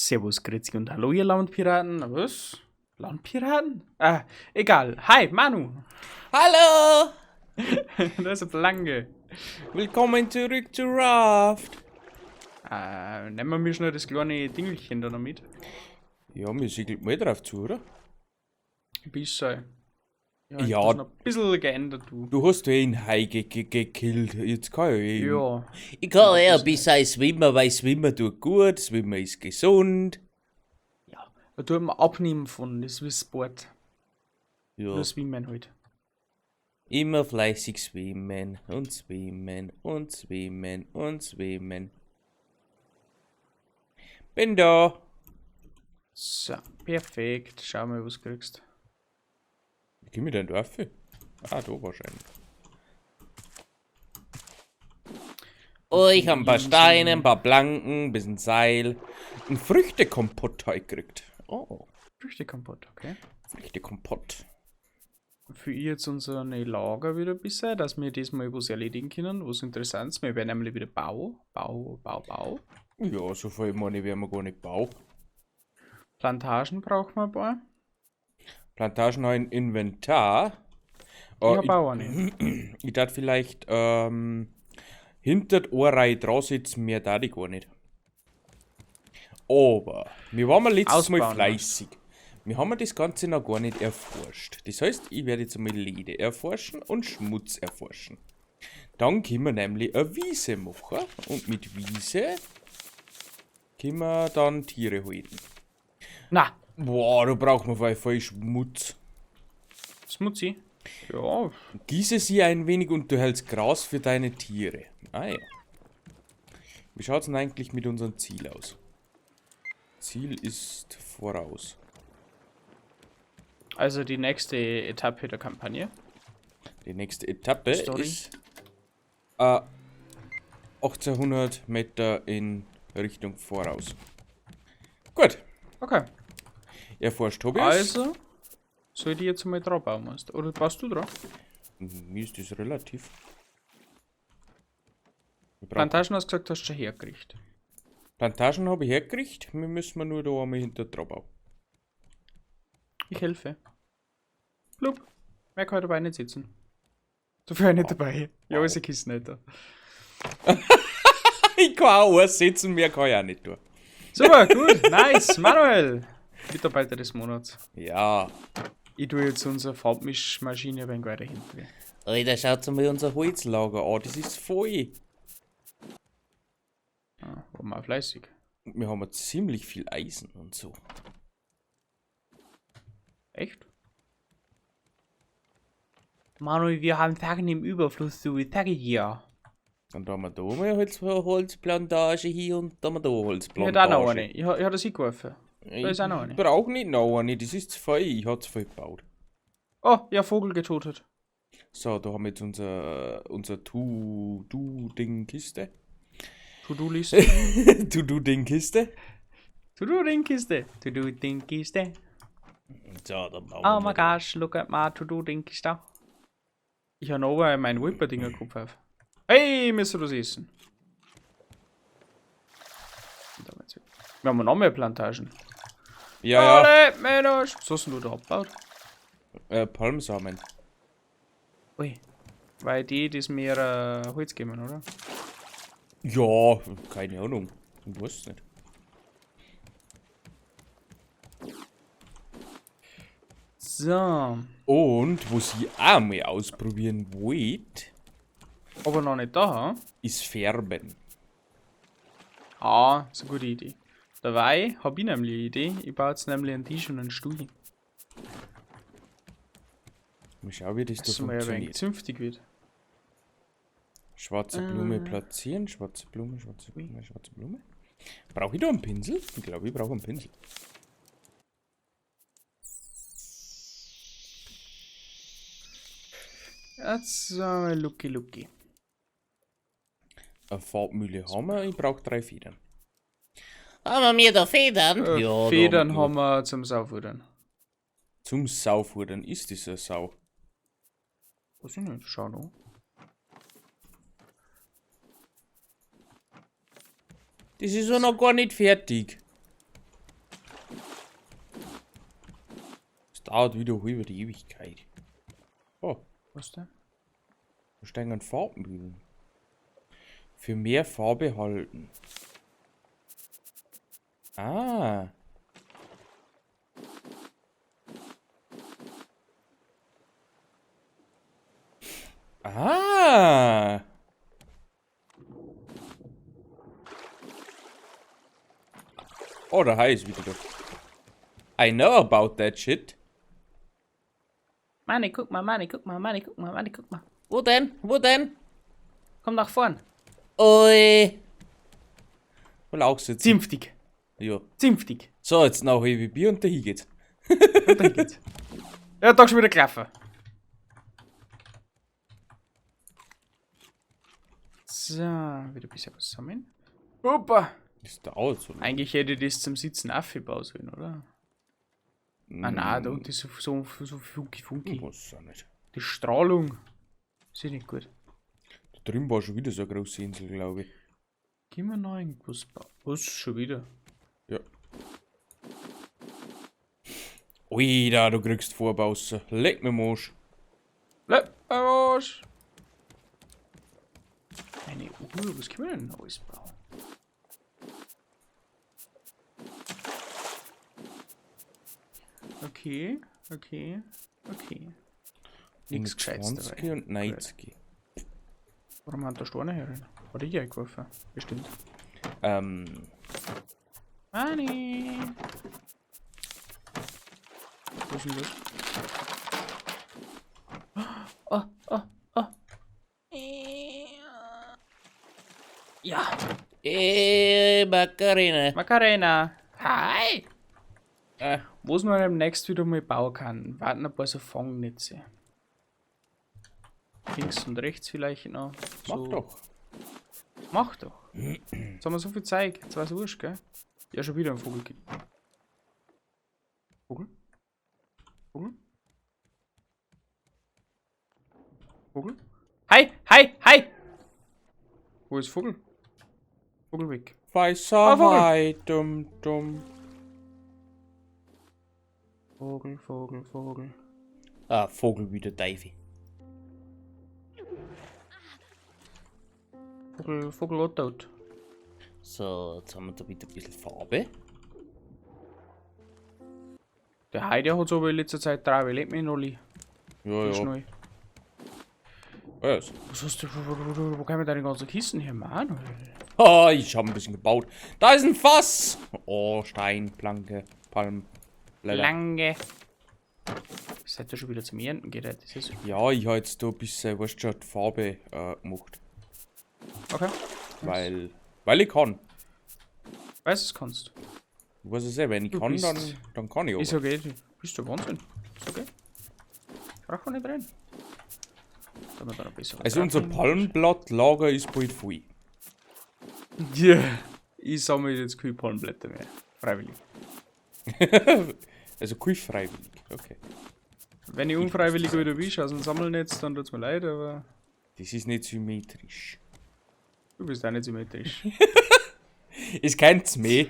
Servus, Grüezi und Hallo, ihr Landpiraten. Was? Landpiraten? Ah, egal. Hi, Manu. Hallo! Das ist Blanke. Willkommen zurück zu Raft. Nehmen wir schnell das kleine Dingelchen da noch mit. Ja, wir segeln mal drauf zu, oder? Bisschen. Ja, Ja. ich hab's noch ein bisschen geändert, du. Du hast ja ihn Hai gekillt. Jetzt kann ich eh. Ja. Ich kann ja ein bisschen schwimmen, weil Schwimmen tut gut, Schwimmen ist gesund. Ja, da tut man abnehmen von, das ist Sport. Ja. Nur Schwimmen halt. Immer fleißig schwimmen und schwimmen und schwimmen und schwimmen. Bin da. So, perfekt. Schau mal, was du kriegst. Wie komm ich denn da rauf? Ah, da wahrscheinlich. Oh, ich hab ein paar Steine, ein paar Planken, ein bisschen Seil. Ein Früchtekompott hab ich gekriegt. Oh. Früchtekompott, okay. Früchtekompott. Für ich jetzt unser Lager wieder ein bisschen, dass wir diesmal was erledigen können, was interessant ist. Wir werden nämlich wieder Bau, Bau, Bau, Bau. Ja, so viel meine ich, werden wir gar nicht Bau. Plantagen brauchen wir ein paar. Plantagen haben ein Inventar. Ich hab auch eine. Ich darf vielleicht hinter der Ohrreihe dran sitzen, mehr darf ich gar nicht. Aber wir waren letztes Mal Ausbauen, ne? fleißig. Wir haben das Ganze noch gar nicht erforscht. Das heißt, ich werde jetzt einmal Leder erforschen und Schmutz erforschen. Dann können wir nämlich eine Wiese machen. Und mit Wiese können wir dann Tiere halten. Na! Boah, da brauchen wir voll, voll Schmutz. Schmutzi? Ja. Gieße sie ein wenig und du hältst Gras für deine Tiere. Ah ja. Wie schaut's denn eigentlich mit unserem Ziel aus? Ziel ist voraus. Also die nächste Etappe der Kampagne. Die nächste Etappe Story. ist 1800 Meter in Richtung voraus. Gut. Okay. Erforscht Tobias. Also, soll ich die jetzt mal drauf bauen, meinst du? Oder baust du drauf? Mir ist das relativ. Wir brauchen Plantagen hast du gesagt, hast du schon hergekriegt. Plantagen habe ich hergekriegt, wir müssen nur da einmal hinter drauf bauen. Ich helfe. Blub. Mehr kann ich dabei nicht sitzen. Dafür nicht dabei. Ja, Wow. ist eine Kiste nicht da. Ich kann auch eins sitzen, mehr kann ich auch nicht tun. Super, gut, nice, Manuel. Mitarbeiter des Monats. Ja. Ich tue jetzt unsere Farbmischmaschine ein wenig weiter hinten. Alter, schaut mal unser Holzlager an, das ist voll. Ah, war mal fleißig. Und wir haben ja ziemlich viel Eisen und so. Echt? Manuel, wir haben Sachen im Überfluss, du, ich sage dir. Und da haben wir da mal Holzplantage hier und da haben wir da Holzplantage. Ich hab auch noch eine. Ich hab das hingeworfen. Da ist auch noch eine. Ich brauch nicht noch eine, das ist zu viel. Ich hab zu viel gebaut. Oh, ich hab Vogel getötet. So, da haben wir jetzt unser To-Do-Ding-Kiste. To-Do-Liste. To-Do-Ding-Kiste. To-Do-Ding-Kiste. To-Do-Ding-Kiste. So, dann bauen Oh wir my mal da. gosh, look at my To-Do-Ding-Kiste. Ich hab noch mein Whipper-Dinger gekauft. Hey, müssen wir das essen. Wir haben noch mehr Plantagen. Ja, ja. Alle Männer. Was hast denn du da abgebaut? Palmsamen. Ui. Weil die das mehr Holz geben, oder? Ja, keine Ahnung. Ich weiß nicht. So. Und, was ich auch mal ausprobieren wollte, Aber noch nicht da, hm? ist Färben. Ah, ist eine gute Idee. Dabei hab ich nämlich eine Idee. Ich baue jetzt nämlich einen Tisch und einen Stuhl. Mal schauen, wie das da Dass es mal ein wenig funktioniert. zünftig wird. Schwarze Blume platzieren, schwarze Blume, schwarze Blume, schwarze Blume. Brauche ich da einen Pinsel? Ich glaube, ich brauche einen Pinsel. Jetzt lucky, lucky. Eine Farbmühle haben wir, ich brauche 3 Federn. Haben wir mir da Federn? Ja, da Federn haben wir haben wir zum Saufudern. Zum Saufudern ist das eine Sau. Weiß ich nicht, schau noch. Das ist ja noch gar nicht fertig. Dauert wieder über die Ewigkeit. Oh, Was denn? da steigen an Farbmühlen. Für mehr Farbe halten. Ah. Ah. Oh, der Hai ist wieder da. I know about that shit. Mani, guck mal, Mani, guck mal, Mani, guck mal, Mani, guck mal. Wo denn? Wo denn? Komm nach vorn. Oi. Will auch sitzen. Zimftig. Ja. Zimftig. So, jetzt noch ein Bier und dahin geht's. Und dann geht's. Ja, da schon wieder gelaufen. So, wieder ein bisschen was sammeln. Opa! Das dauert so lange. Eigentlich hätte ich das zum Sitzen aufbauen sollen, oder? Ah nein, da unten ist so, so, so funky funky. Ich weiß auch nicht. Die Strahlung. Ist ja nicht gut. Da drüben war schon wieder so eine große Insel, glaube ich. Gehen wir noch irgendwas bauen? Was? Schon wieder? Ja. Oida, du kriegst Vorbausen. Leck mir Arsch. Leck mir Arsch. Eine Uhr, was können wir denn alles bauen? Okay, okay, okay. Nichts Gescheites 20 dabei. und 90. Warum hat da Steine herin? Hat ich die eingeworfen? Bestimmt. Mani! Was ist denn das? Oh, oh, oh. Ja. Macarena. Macarena. Hi. Was man demnächst wieder mal bauen kann, warten ein paar so Fangnetze. Links und rechts vielleicht noch. Mach So. doch. Mach doch. Jetzt haben wir so viel Zeug. Jetzt war's wurscht, gell? Ja, schon wieder ein Vogel. Vogel? Vogel? Vogel? Hi! Hi! Hi! Wo ist Vogel? Vogel weg. Weißer Ah, Vogel. Hai, dumm, dumm. Vogel, Vogel, Vogel. Ah, Vogel wieder Teufel. Vogel, Vogel hat tot. So, jetzt haben wir da wieder ein bisschen Farbe. Der Hai, der hat's aber in letzter Zeit drei, lebt mich noch. Ja, ja. Schnell. Was? Was hast du, wo kommen deine ganzen Kisten her, Manuel? Oh, ich habe ein bisschen gebaut. Da ist ein Fass! Oh, Stein, Planke, Palm, Blätter. Lange. Seid ihr schon wieder zum Ernten geht? Das ist Ja, ich habe jetzt da ein bisschen, weißt du schon, die Farbe gemacht. okay. Weil ich kann. Weißt du, es kannst. Ich weiß es eh, wenn ich Du kann, bist- dann kann ich aber. Ist okay. Du bist der Wahnsinn. Ist okay. Braucht man nicht rein. Da haben wir dann ein bisschen Also unser Palmblattlager ist bald voll. Ja. Yeah. Ich sammle jetzt keine Palmblätter mehr. Freiwillig. Also kein freiwillig, okay. Wenn ich unfreiwillig wieder wische aus dem Sammelnetz, dann tut's mir leid, aber Das ist nicht symmetrisch. du bist auch nicht symmetrisch. Ist kein Zmeh.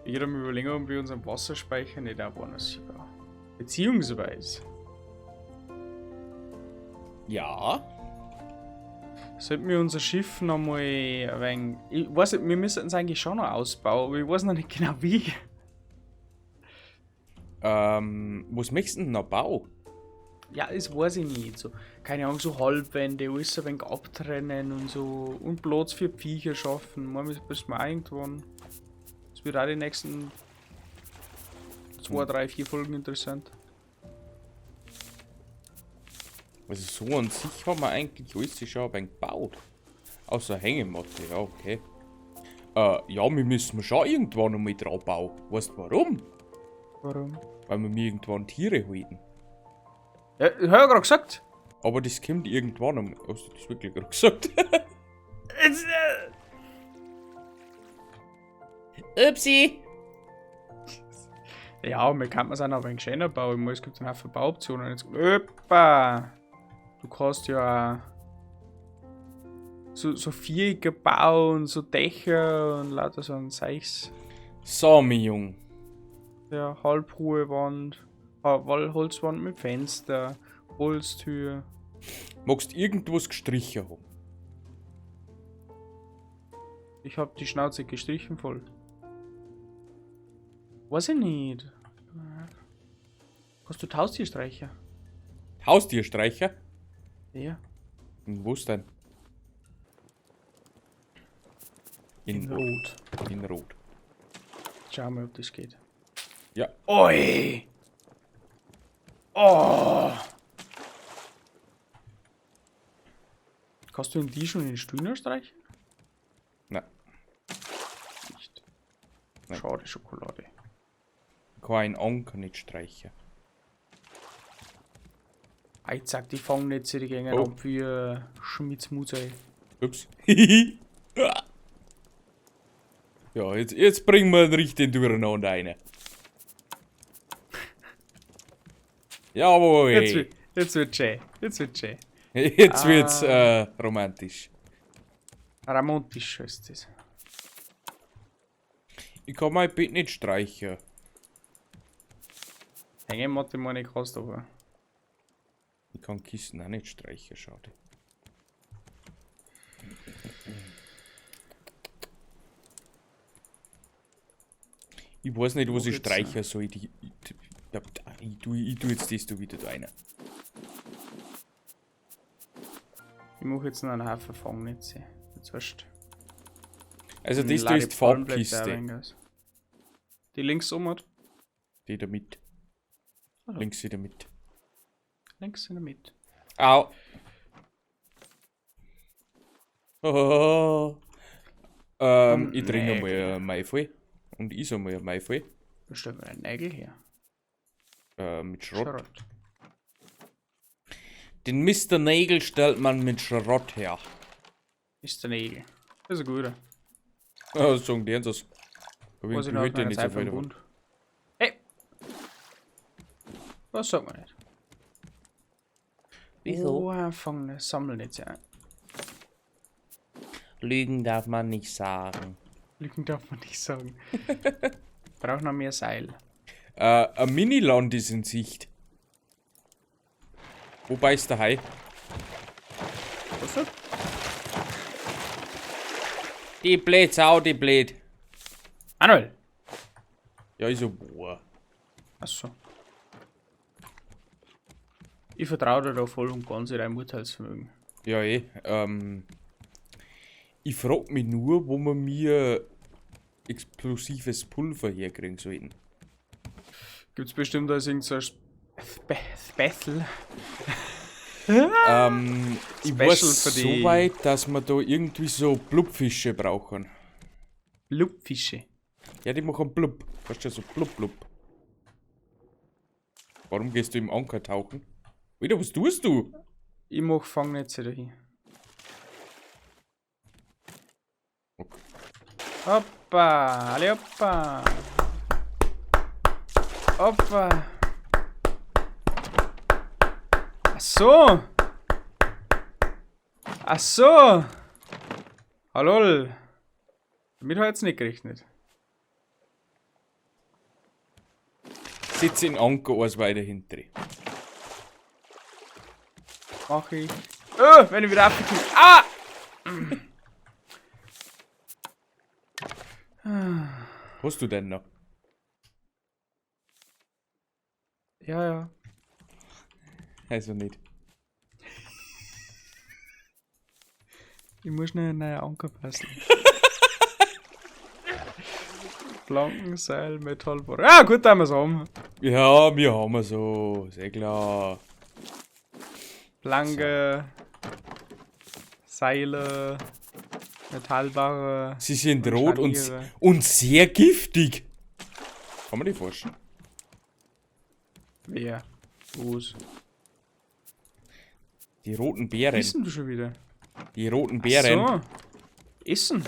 Ich würde mir überlegen, ob wir unseren Wasserspeicher nicht auch woanders bauen. Beziehungsweise Ja. sollten wir unser Schiff noch mal ein wenig. Ich weiß nicht, wir müssen es eigentlich schon noch ausbauen, aber ich weiß noch nicht genau wie. Was möchtest du denn noch bauen? Ja, das weiß ich nicht. So, keine Ahnung, so Halbwände, alles ein wenig abtrennen und so. Und Platz für Viecher schaffen. Mal müssen wir auch irgendwann. Das wird auch die nächsten 2, 3, 4 Folgen interessant. Also so an sich haben wir eigentlich alles schon ein wenig gebaut. Außer Hängematte, ja, okay. Ja, wir müssen schon irgendwann noch mal dran bauen. Weißt du warum? Warum? Weil wir mir irgendwann Tiere halten. Ja, ich hab ja gerade gesagt. Aber das kommt irgendwann einmal. Hast du das wirklich gerade gesagt? Upsi. Ja, wir könnten es auch noch ein wenig schöner bauen. Ich meine, es gibt einen Haufen Bauoptionen. Jetzt, öppa! Du kannst ja auch so Vierecke bauen, so Dächer und lauter so ein Seichs. So, mein Junge. Ja, halbhohe Wand, Holzwand mit Fenster, Holztür. Magst irgendwas gestrichen haben? Ich hab die Schnauze gestrichen voll. Weiß ich nicht. Hast du Haustierstreicher? Haustierstreicher? Ja. Und wo ist denn? In Rot. In Rot. Schau mal, ob das geht. Ja. Oi! Oh! Kannst du in die schon in den Stuhl streichen? Nein. Nicht. Nein. Schade, Schokolade. Kein Anker nicht streichen. Ich sag, die Fangnetze, die gehen Oh. ab wie Schmitzmuse. Ups. Ja, jetzt bringen wir den richtigen durcheinander rein. Jawohl. Jetzt wird schön. Jetzt wird schön. Jetzt wird's romantisch. Romantisch ist das. Ich kann mein Bett nicht streichen. Hängen Mathe meine ich aber. Ich kann Kissen auch nicht streichen, schade. Ich weiß nicht, was ich streichen soll. Ich tu jetzt das da wieder da rein. Ich mach jetzt noch einen Haufen Fangnetze. Jetzt weißt. Also das da ist die Farbkiste. Die links um hat? Die da mit. Also. Links in der Mitte. Links in der Mitte. Au. Oh. Ich trinke einmal ein Maifall. Und ich einmal ein Maifall. Wo stellen wir einen Nägel her? Mit Schrott. Den Mr. Nägel stellt man mit Schrott her. Mr. Nägel. Das ist ein guter. Ja, sagen die das. Aber Was ich ich noch heute nicht so viel davon. Hey! Was sagt man nicht? Wieso? Oh, fangen, sammeln jetzt ein. Lügen darf man nicht sagen. Lügen darf man nicht sagen. Brauch noch mehr Seil. Ein Miniland ist in Sicht. Wo beißt der Hai? Was denn? Die blöd Sau, die blöd. Manuel! Ja, ist so. Boah. Achso. Ich vertraue dir da voll und ganz in dein Urteilsvermögen. Ja, eh. Ich frag mich nur, wo wir mir explosives Pulver herkriegen sollten. Gibt's bestimmt da irgend so ein Special? Ich weiß so weit, dass wir da irgendwie so Blubfische brauchen. Blubfische? Ja, die machen Blub. Weißt du, so blub blub. Warum gehst du im Anker tauchen? Alter, was tust du? Ich mach Fangnetze dahin. Okay. Hoppa, alle hoppa. Hoppa. Ach so. Ach so. Hallo. Damit hat jetzt nicht gerechnet. Sitz in Anker, alles weiter hinter. Mach ich. Oh, wenn ich wieder abgekommen. Ah! Hast du denn noch? Ja, ja. Also nicht. Ich muss schnell einen neuen Anker basteln. Planken, Seil, Metallbohrer. Ja, gut, da haben wir's haben. Ja, wir haben so. Sehr klar. Planke, Seile, Metallbarre. Sie sind rot Scharniere. und sehr giftig. Kann man die forschen? Wer? Was? Die roten Beeren. Essen du schon wieder? Die roten Beeren. Ach so. Essen?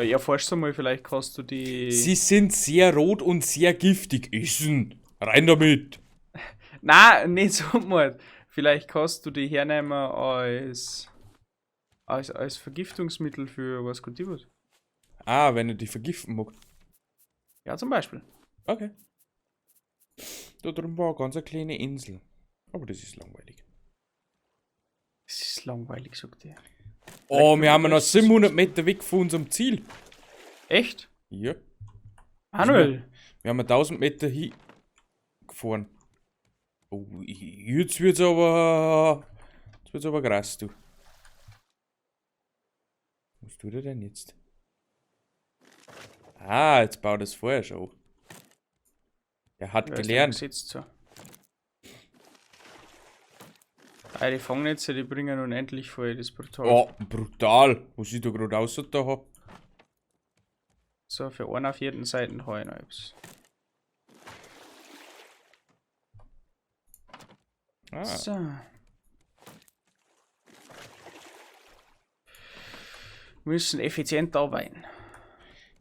Ja, forschst du mal, vielleicht kannst du die... Sie sind sehr rot und sehr giftig. Essen! Rein damit! Nein, nicht so mal. Vielleicht kannst du die hernehmen als Vergiftungsmittel für was Gott was. Ah, wenn ich die vergiften mag. Ja, zum Beispiel. Okay. Da drüben war eine ganz kleine Insel. Aber das ist langweilig. Das ist langweilig, sagt er. Oh, wir haben ja noch 700 Meter weg von unserem Ziel. Echt? Ja. Manuel! Wir haben 1000 Meter hingefahren. Oh, jetzt wird's aber. Jetzt wird's aber krass, du. Was tut er denn jetzt? Ah, jetzt baut er es vorher schon. Er hat Ja, ist gelernt. Gesetzt so. Ah, die Fangnetze, die bringen unendlich voll, das ist brutal. Oh, brutal. Was ich da gerade außer da hab. So, für einen auf jeden Seiten habe ich noch etwas. Ah, So. Müssen effizient arbeiten.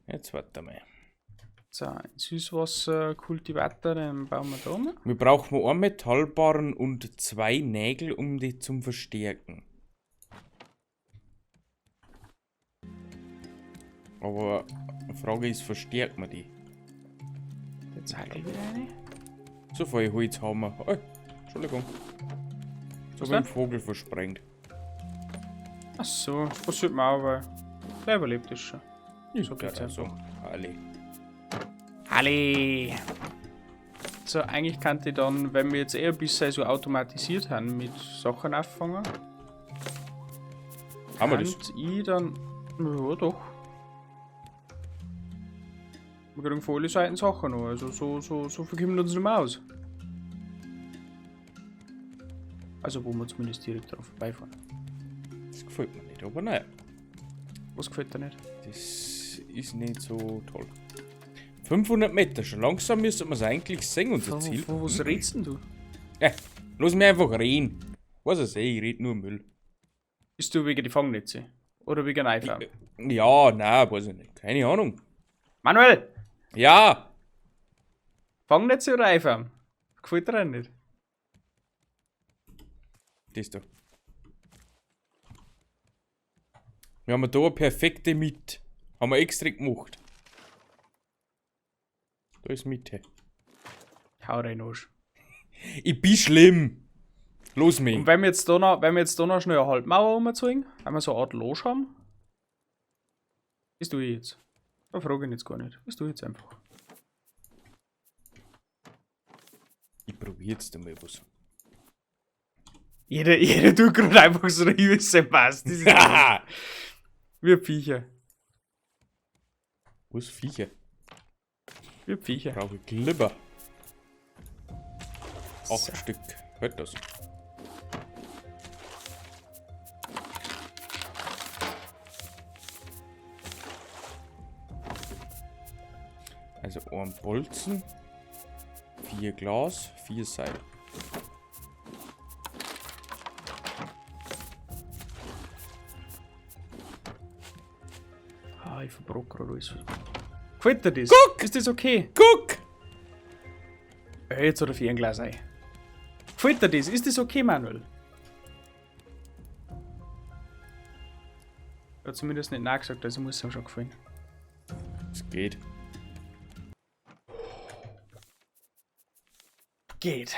jetzt warte mal. So, ein Süßwasserkultivator, den bauen wir da mal. Wir brauchen einen Metallbarren und 2 Nägel, um die zum Verstärken. Aber die Frage ist, verstärkt man die? Jetzt hackel ich wieder eine. So viel Holz haben wir. Oh, Entschuldigung. So Was beim denn? Vogel versprengt. Ach so, passiert mir auch, weil der überlebt es schon. Ich So geht's also. Alle. Alle! So, eigentlich kann ich dann, wenn wir jetzt eher ein bisschen so automatisiert haben mit Sachen auffangen, Haben wir das? kann ich dann. Ja, doch. Wir kriegen von allen Seiten Sachen noch, also so viel kommt uns nicht mehr aus. Also, wo wir zumindest direkt drauf vorbeifahren. Das gefällt mir nicht, aber naja. Was gefällt dir nicht? Das ist nicht so toll. 500 Meter, schon langsam müsste man es eigentlich sehen, unser Ziel. Von was redest denn du? Ja, lass mich einfach reden. Was ich sehe, ich red nur Müll. Bist du wegen die Fangnetze? Oder wegen iPhone? Ja, nein, weiß ich nicht. Keine Ahnung. Manuel! Ja! Fangnetze oder iPhone? Gefällt dir auch nicht? Das da. Wir haben da eine perfekte Mitte. Haben wir extra gemacht. Da ist Mitte. Hau rein, Arsch. Ich bin schlimm. Los mich. Und wenn wir jetzt da noch, wenn wir jetzt da noch schnell eine Halbmauer umziehen, wenn wir so eine Art Loge haben, bist du jetzt. Da frage ich jetzt gar nicht. Bist du jetzt einfach. Ich probiere jetzt einmal was. Jeder tut gerade einfach so eine gewisse passt. Das ist wir Viecher. Was Viecher? Wir Viecher. Brauche ich Glibber. 8 So. Stück. Hört das. Also ein Bolzen, 4 Glas, 4 Seil. Ah, ich verbrock gerade alles. Gefällt dir das? Guck! Ist das okay? Guck! Jetzt hat er Fernglas ein. Gefällt dir das? Ist das okay, Manuel? Er hat zumindest nicht nein gesagt, also muss es ihm schon gefallen. Es geht. Geht.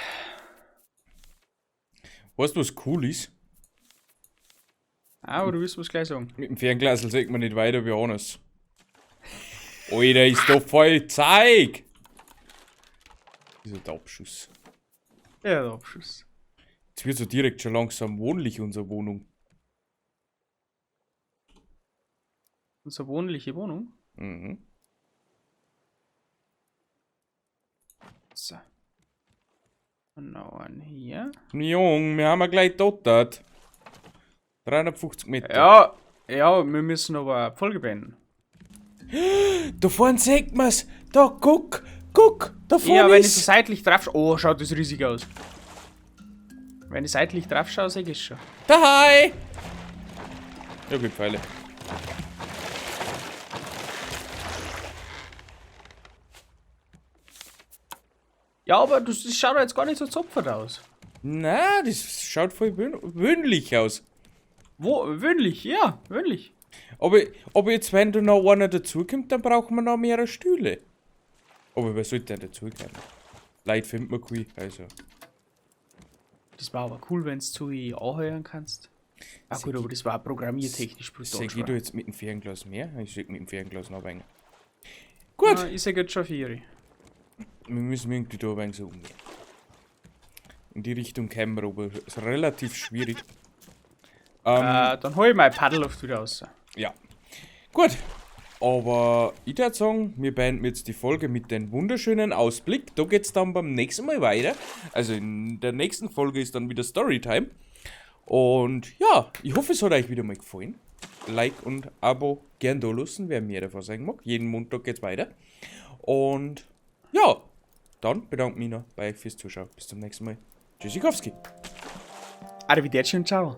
Weißt du, was cool ist? Ah, aber du wirst was gleich sagen. Mit dem Fernglas sieht man nicht weiter wie anders. Alter, ist doch voll Zeug! Das ist der Abschuss. Ja, der Abschuss. Jetzt wird so direkt schon langsam wohnlich, unsere Wohnung. Unsere wohnliche Wohnung. Mhm. So. Und noch einen hier. Jung, wir haben ja gleich dottert. 350 Meter. Ja, ja, wir müssen aber Folge beenden. Da vorne sieht man's. Da, guck, guck, da vorne Ja, wenn ich ist. so seitlich drauf schaue. Oh, schaut das riesig aus. Wenn ich seitlich drauf schaue, sehe ich es schon. Daheim! Ja, gut, Pfeile. Ja, aber das schaut doch jetzt gar nicht so zopfert aus. Na, das schaut voll wöhnlich aus. Wo? Wöhnlich, ja, wöhnlich. Aber jetzt, wenn da noch einer dazukommt, dann brauchen wir noch mehrere Stühle. Aber wer sollte denn dazukommen? Leute findet man cool, also. Das war aber cool, wenn du zu anhören kannst. Ah gut, aber das war programmiertechnisch brutal Seh ich schwer. da jetzt mit dem Fernglas mehr? Ich seh mit dem Fernglas noch ein wenig. Gut, Ah, ich sag jetzt schon 4. wir müssen irgendwie da ein wenig so umgehen. In die Richtung kommen wir, aber ist relativ schwierig. Dann hol ich mein Paddelluft wieder raus. Ja. Gut. Aber ich würde sagen, wir beenden jetzt die Folge mit dem wunderschönen Ausblick. Da geht's dann beim nächsten Mal weiter. Also in der nächsten Folge ist dann wieder Storytime. Und ja, ich hoffe, es hat euch wieder mal gefallen. Like und Abo gern da lassen, wer mehr davon sagen mag. Jeden Montag geht's weiter. Und ja, dann bedanke ich mich noch bei euch fürs Zuschauen. Bis zum nächsten Mal. Tschüssikowski. Arrivederci und ciao.